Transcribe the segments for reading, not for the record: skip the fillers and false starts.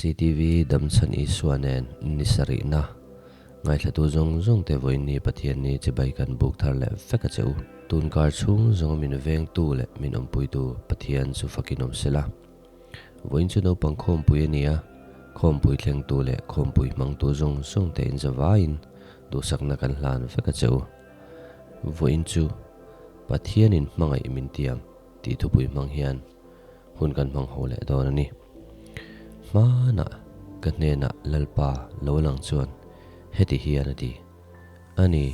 CCTV Damchhan Isua nen ni sarihna ngaithlatu zawng zawng te vawiin ni Pathian ni chibai kan buk thar leh vek a che u. Tun kar chhung zawnga min vengtu leh min awmpuitu Pathian chu fakin awm sela. Vawiin chu naupang khawmpui a ni a, khawmpui thlengtu leh khawmpui hmangtu zawng zawng te inzavaiin duhsakna kan hlan vek a che u. Vawiin chu Pathianin hmangaih min tiam tih thupui hmang hian hun kan hmang ho leh dawn a ni. Hmanah ka hnenah Lalpa lo lang chuan heti hian a ti, A ni,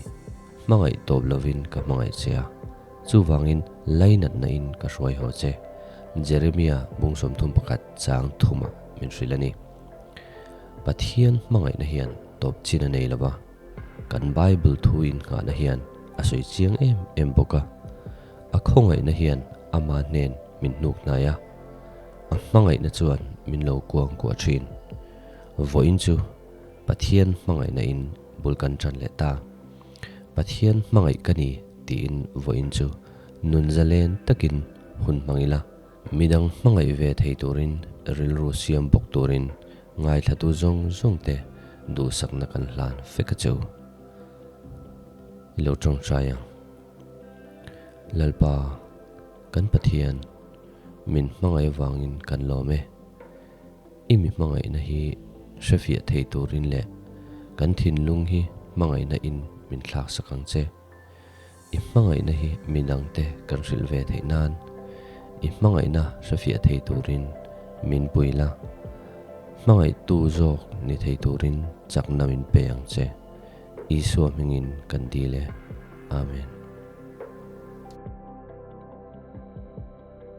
hmangaih tawp lovin ka hmangaih che a, chuvangin lainatna in ka hruai haw che, Jeremia bung 31 chang thumah min hrilh a ni. Pathian hmangaihna hian tawp chin a nei lo va, kan Bible thu innghahna hian a sawi chiang em em bawk a. A khawngaihna hian ama hnen min hnuk hnai a, a hmangaihna chuan min lo kuang kuah thin. Vawiin chu Pathian hmangaihna in bul kan tan leh ta. Pathian hmangaih ka ni tiin vawiin chu nun zalen takin hun hmang ila, midang hmangaih ve thei turin rilru siam bawk turin ngaithlatu zawng zawng te duhsakna kan hlan fek a cheu. I lo tawngtai ang. Lalpa, kan Pathian, min hmangaih avangin kan lawm e. I mi hmangaihna hi hrefiah thei turin leh kan thinlung hi hmangaihna in min thlak sak ang che. I hmangaihna hi midangte kan hrilh ve theih nan i hmangaihna hrefiah thei turin min pui la. Hmangaihtu zawk ni thei turin chakna min pe ang che. Isua hmingin kan dil e. Amen.